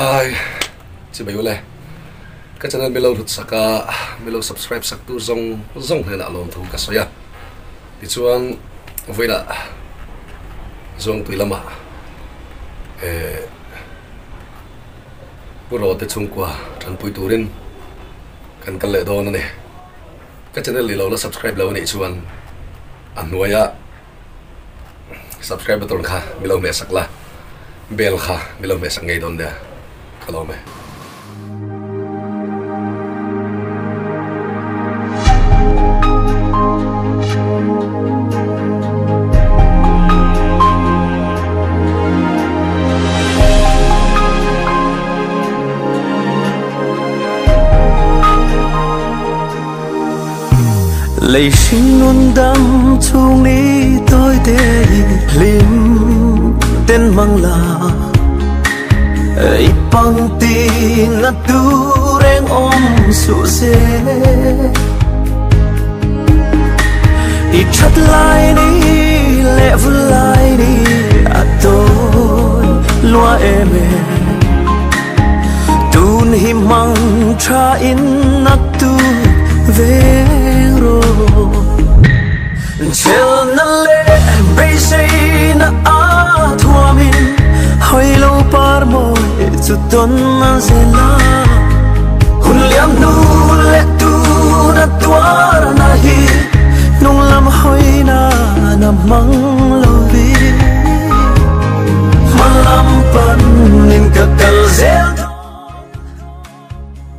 Khai chibai ule ka channel milo hlut sak a milo subscribe sak tu zawng zawng hnenah lawmthu ka sawi a tichuan vawilah Zawngtui lamah eh Pu Rawte chhungkua tanpui turin kan kal leh dawn a ni. Ka channel ni lo la subscribe lo anih chuan a hnuaia subscribe button kha mi lo hmeh sak la, bell kha mi lo hmeh sak ngei dawn nia, ka lawm e. Lei hring nun dam chhung ni tawi te hi hlim ten mang la I pang ti na tu reng awm suh se I that lai ni leh vul lai ni a tawi lua em e Tun hi hmang tha in na tu veng rawh Chel na leh beisei na a thuamin Hawi lo par mawi chu tawn a zel a Hun liam hnu leh tun a tuar na hi Hnung lam hawi nan a hmang lo vi Hma lam pan in ka kal zel dawn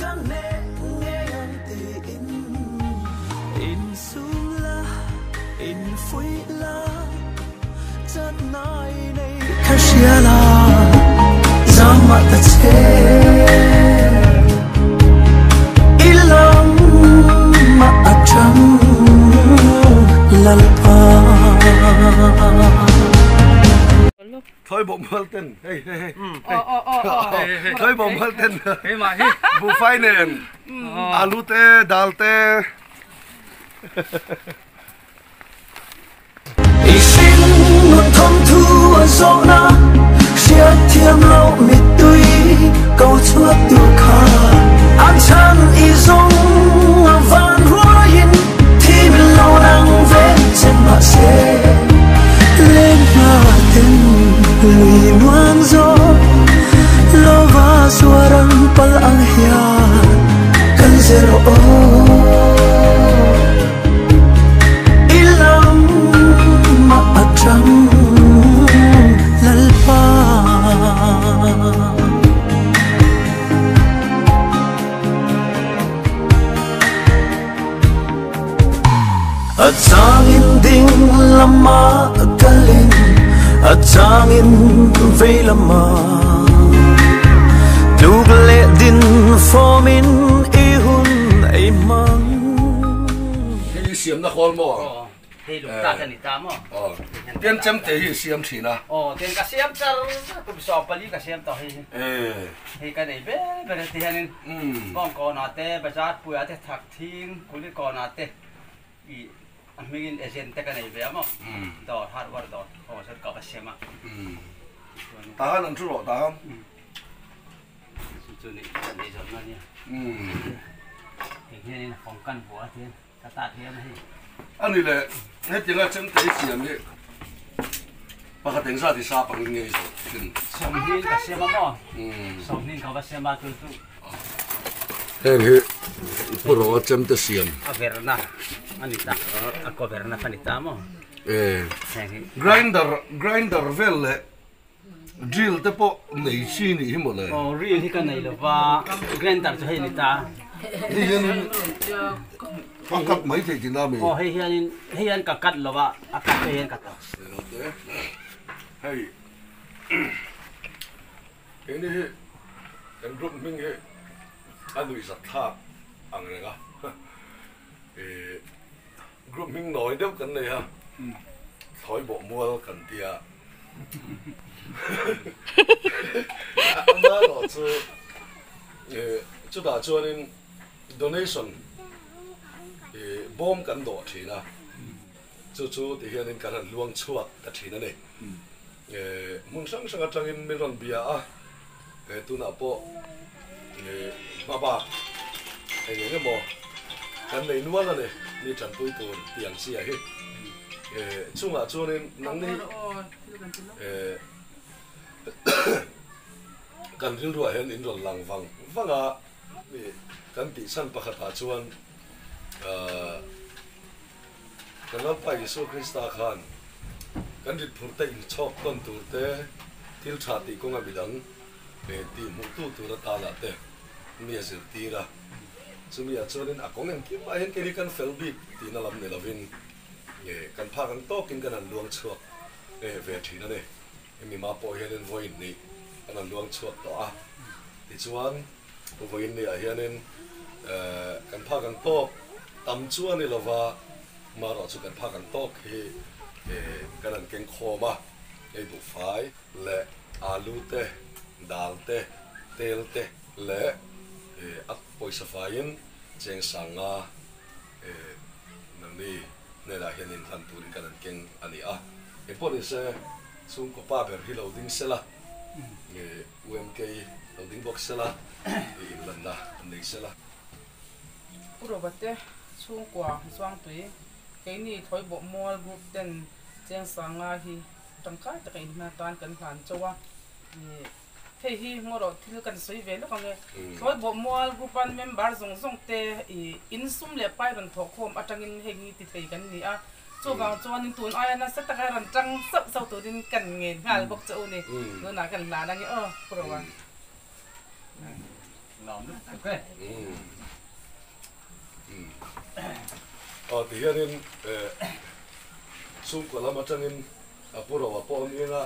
Ka hneh ngei ang tiin In sum la, in fuih la, chatnai nei kha hria la, zam mah ta che. I lam mah a tang Lalpa. Thawi bawh mual ten hei hei hei thawi bawh mual ten buhfai nen alu te dal te. I hring nun thawm thu a zawhna hriat thiam loh mittui ko chhuak tu kha an chhan i zawng a van ruaiin thi min lo nang ve che mahse lên hma ten lui nuam zawk lova suarang pal ang hian kan zir aw I lam mah a tang Lalpa. A changin ding lama kalin a changin vei lama tluk leh din fawmin i hun ei hmang. Hei siamna khawl maw? Hei lung ta ni ta maw? Aw, pian chem te hi siam thin a. Aw, tian ka siam char kum 40 ka siam tawh hei hi. Hei ka nei ber ber a ti hianin Bawngkawnah te, Bazar puiah te, Thakthing, Kulikawnah te i a hmingin agent te ka nei ve a maw? Dawr, hardware dawr aw sawn ka va siam a. Tahan an thu rawh tahan. Chu chu ni ka nei zawh na nia. Heng hianin fawng kan vuah a tian. Ka ta thiam hei. Ani le hetianga chemte i siam hi pakhat eng zat i sa pangin nge i zawh thin? Sawmhnin ka siam a maw? Sawmhnin ka va siam a chu chu. Heng hi Pu Roa chemte siam. A verna a ni ta, a kaw verna kha ni ta maw? E. Grinder grinder vel leh Drill te pawh nei chi nih hi mawle. Aw drill hi ka nei lo va, grinder chu hei ni ta. Hei hianin a cut mai theih tihna ami? Aw hei hianin hei hian ka cut lo va, a cut hei hian ka cut. Hei keini hi kan group hming hi a nuihzat thlak ang reng a, ih group hming nawi deuh kan nei a, thlawi bawh mual kan tia. Amaherawh chu chutah chuanin donation bawm kan dawh thin a, chu chu ti hianin kan han luang chhuak ta thin a ni. Hmun hrang hrang atangin min rawn bia a. Tunah pawh hmabak eng eng emaw kan nei nual a ni, mi tanpui tur tih ang chi ah hi. Chungah chuanin nangni kan rilruah hian in rawn lang vang vang a, kan tih chhan pakhatah chuan Kan Lalpa Isua Krista khan kan ritphur te inchhawk tawn tur te, thil tha tih kawnga midang tih hmuhtu tur atana te mi a zirtir a. Chumi ah chuanin a kawng engkim ah hian kei hi kan fel bik tihna lam ni lovin kan phak ang tawkin kan han luang chhuak ve thin a ni. Hemi mah pawh hianin vawiin hnih kan han luang chhuak tawh a. Tichuan vawiin ni ah hianin kan phak ang tawk tam chu a ni lova, marawh chu kan phak ang tawk hi kan han keng khawm a, hei buhfai leh alu te, dal te, tel te leh a pawisa faiin cheng sanga nangni hnenah hian inhlan turin kan han keng a ni a. Engpawh ni se chhungkaw pa ber hi lo ding sela, UMK lo ding bawk sela, inhlanna an nei sela. Pu Robate chhungkua Zuangtui, keini Thawibawh Mual Group ten cheng sanga hi tangkai taka inhman atan kan hlan chauh a. Hei hi ngaw rawh thil kan sawi ve lawk ang e. Thlawibawh Mual Group an member zawng zawng te i insum leh pai rawn thawhkhawm atangin heng hi ti thei kan ni a. Chuvang chuanin tun aia nasa taka rawn tang sauh sauh turin kan ngen nghal bawk che u ni. Tunah kan hlan ang e aw Pu Roa. Lawm lutuk e. Aw tihianin chhungkaw lam atangin Pu Roa pawh a miang a.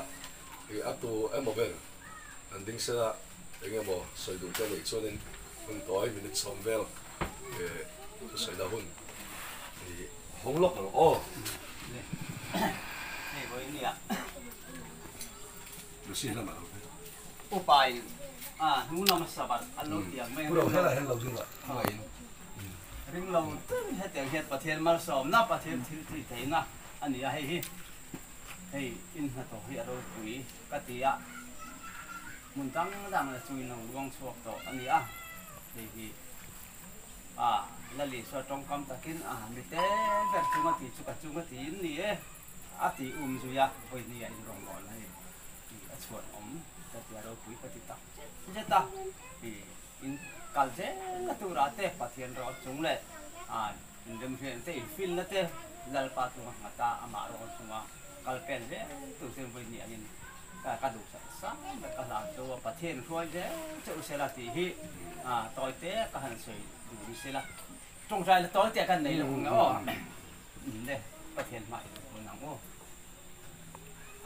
I a tu emaw ber an ding sela eng emaw sawi duh te neih chuanin hun tawi minute sawm vel thusawi na hun i hawng lawk ang aw. Hei vawi nia. Lucy hian amah lo ve. Upa in a hnung lama sabat an lo tiang mai. Pu Rohela hian lo ding lah hmangaih in. Ring lo hetiang hian Pathian malsawmna Pathian thil tih theihna a ni a hei hi. Hei in hnathawk hi a ropui ka ti a, hmun dang dang la chu in lo luang chhuak tawh a ni a, hei hi a la Lisua tawngkam takin a mi te ber chunga ti chu ka chunga tiin ni e a ti um zui a, vawinia in rawngbawlna hi a chhuan awm ka ti a, ropui ka ti tak zet zet a, in kal zel na turah te Pathian rawt chung leh in remhriatna te, in filna te Lalpa chunga nghat a, amah rawn chunga kal pen zel tur chuan vawi hnih angin ka duhsak sang ber ka hlan chu a, Pathian hruai zel che u sela tih hi tawi te ka han sawi duh ni sela, tawngtai la tawi te kan nei lo ang aw, le Pathian hmai hun ang u.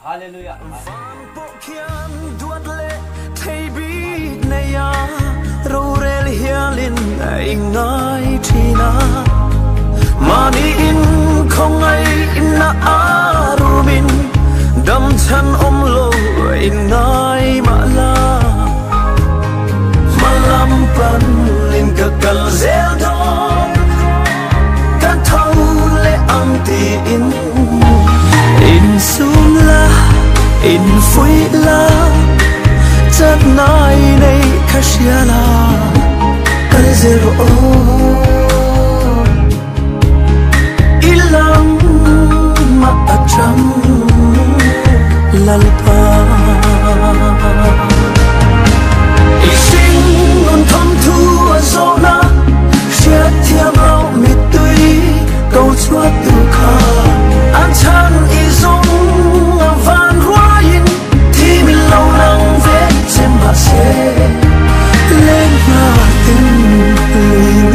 Hallelujah. Van pawh khian duat leh thei bik nei a, rorel hialin a ingai thin a. Mahni in khawngaihna a rumin dam chhan awm lo in ngai mah la. Hma lam panin ka kal zel dawn, ka tho leh ang tiin. Insum la, infuih la, chatnai nei kha hria la, kal zel rawh aw. I lam mah atang Lalpa. I hring nun thawm thu a zawhna, hriat thiam loh mittui ko chhuat tu kha. An chhan i zawng a van ruaiin thi min lo nang ve che mahse leng hna ten lui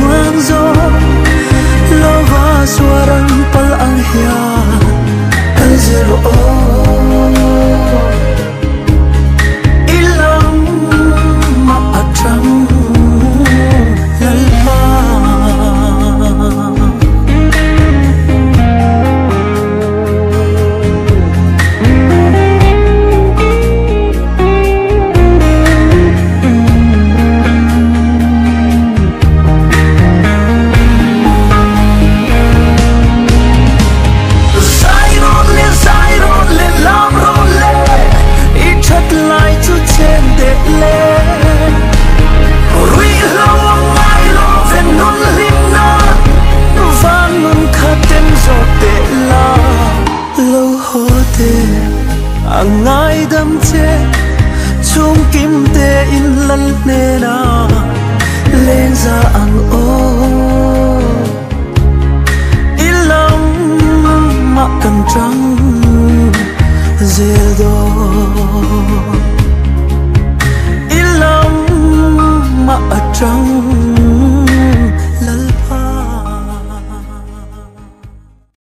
A ngaidam che chung kim te in lal hnena lengza ang o ilam ma kan tang zel do.